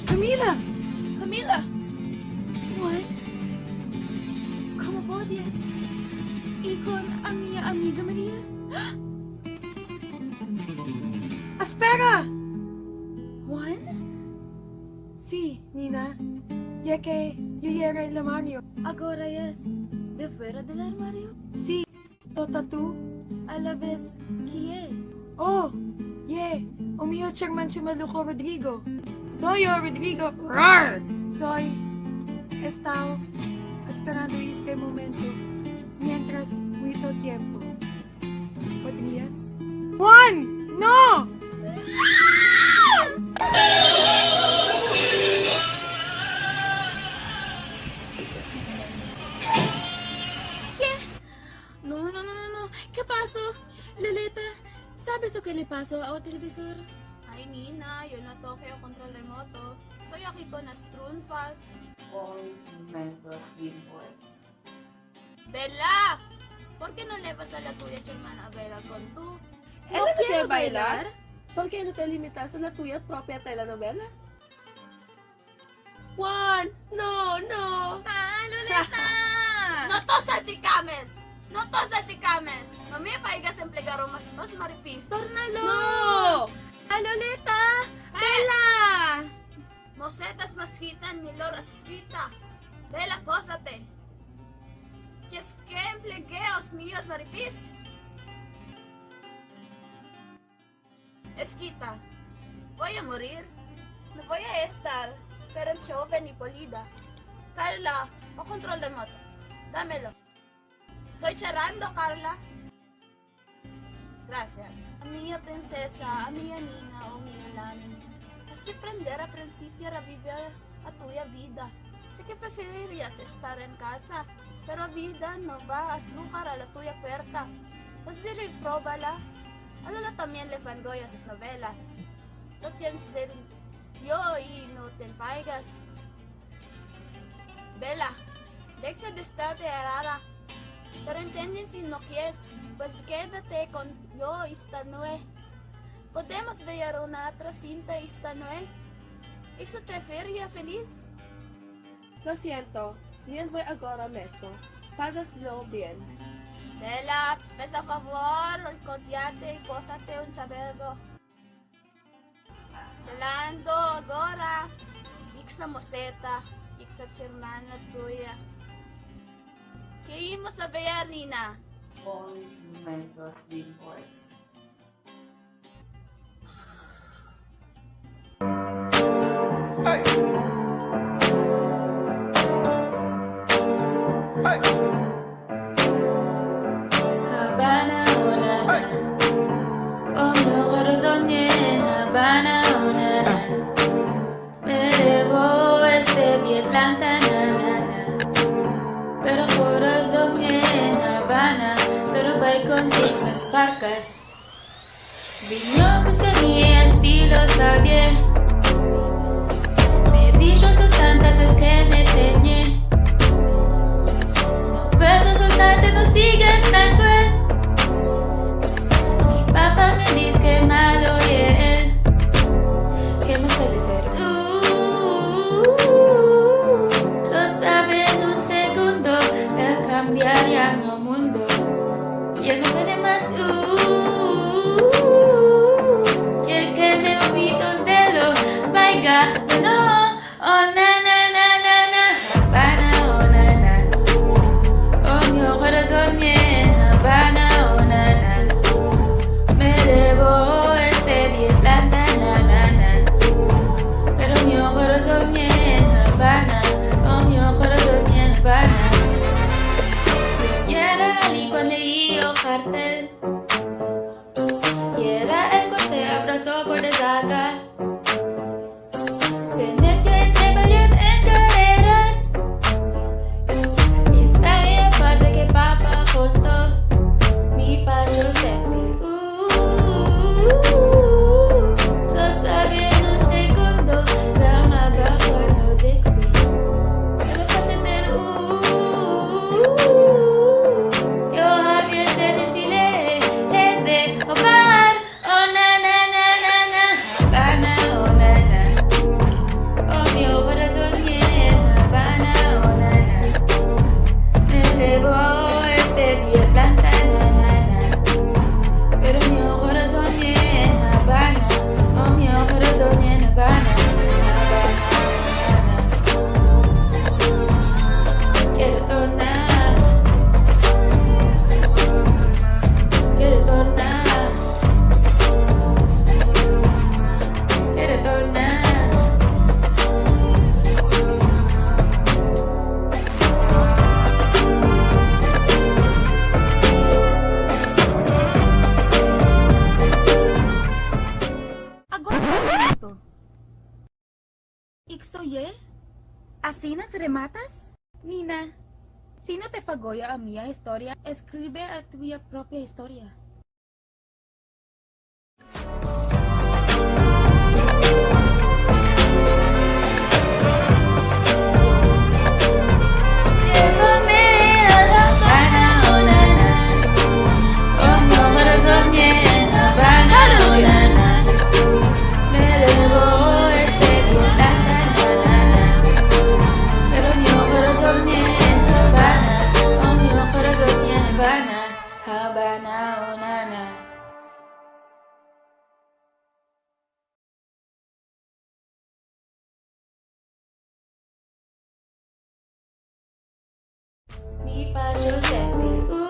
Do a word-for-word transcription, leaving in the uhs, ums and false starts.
Camila! Camila! Juan? Cómo podies? Y con a mi amiga María? Espera! Juan? Sí, nina. Ye que yo yera el armario. Agora yes de fuera del armario? Sí. Tota tu? Alavez, qui ye? Oh, ye o mío cherman chamalujo Rodrigo. Soi o Rodrigo. Rar! Soi. He estau esperando este momento mientras muito tiempo. Podrías? Juan! No! ¿Qué? No, no, no, no, no. ¿Qué pasó? Loleta, sabes o que le pasó ao televisor? Ai, nina, yo no toque o control remoto. Soi aquí con as trunfas. Bons momentos d'impuesto. Bela! Por qué no levas a la tuya chermana Bela con tu? Ela no quiere bailar. ¿Por qué no te limitas a la tuya propia telenovela? Juan, no, no. Ah, Loleta! No tos salticames! No tos salticames! No me faigas emplegar os mas-, os maripis. Torna-lo! No! Ah, Loleta! Eh! Bela! Mocetas m'as fita, ni lor as fita. Bela, posa-te. Quiers que emplegue os míos maripis? Esquita, voi a morir. No voi a estar, pero choven y polida. Carla, o control remoto. Dámelo. Soi charrando, Carla. Gracias. A mía princesa, a mía nina, o mío lánima. Has de prender a principiar a viver a tuya vida. Sé que preferirías estar en casa, pero a vida no va a trujar a la tuya puerta. Has de ir probar-la. A Lola tamién le fan goya es novelas. No tiens de yo y no te'n faigas. Bela, dexa d'estar de rara. Pero entiende si no quiers, pues quédate con yo esta nuet. Podemos veyer una atra cinta esta nuet. Ixo te fería feliz? Lo siento, me'n voi agora mesmo. Pasas-lo bien. Bela, fes a favor, cotiate y posa-te un chabelgo. Chelando agora, ixa moceta, ixa chermana tuya. Que imos a veyer, nina? Bons momentos d'impuesto. Hey! Hey! Habana, oh, na, na. Oh, mi corazón bien, Habana, oh, na, na. Me llevo este día Atlanta, na, na, na. Pero corazón bien, Habana. Pero vai con esas parcas. Vino buscar mi estilo, sabie. Me dixo, son tantas es que me teñe. No puedo soltarte, no sigues tan cruel. Mi papá me diz que malo ye él. Que más puede fer? Uh, lo sabe en un segundo, él cambiaría mi mundo. Ya no puede más, uh, y el que me olvidó de lo, vaya, no. Oh, na, na, na, na, na, Habana, oh, na, na. Oh, mi corazón bien, Habana, oh, na, na. Me llevo este día Atlanta, na, na, na. Pero mi corazón bien, Habana. Oh, mi corazón bien, Habana. Yo yera ali cuando yo cartel. Yera el que se abrazó por desaca. Se metió entre balón en carreras. Esta es la parte que papá contó. Mi fashion sentir. Uh, lo sabe en un segundo. La mapa cuando dixi. Se me pasa entero. Uh, yo había de decirle, eh, de Omar. Oh, na, na, na, na, na. Habana, Soye? Asinas rematas? Nina, si no te fa goyo a mía historia, escribe a tuya propia historia. Mi fa yo sentir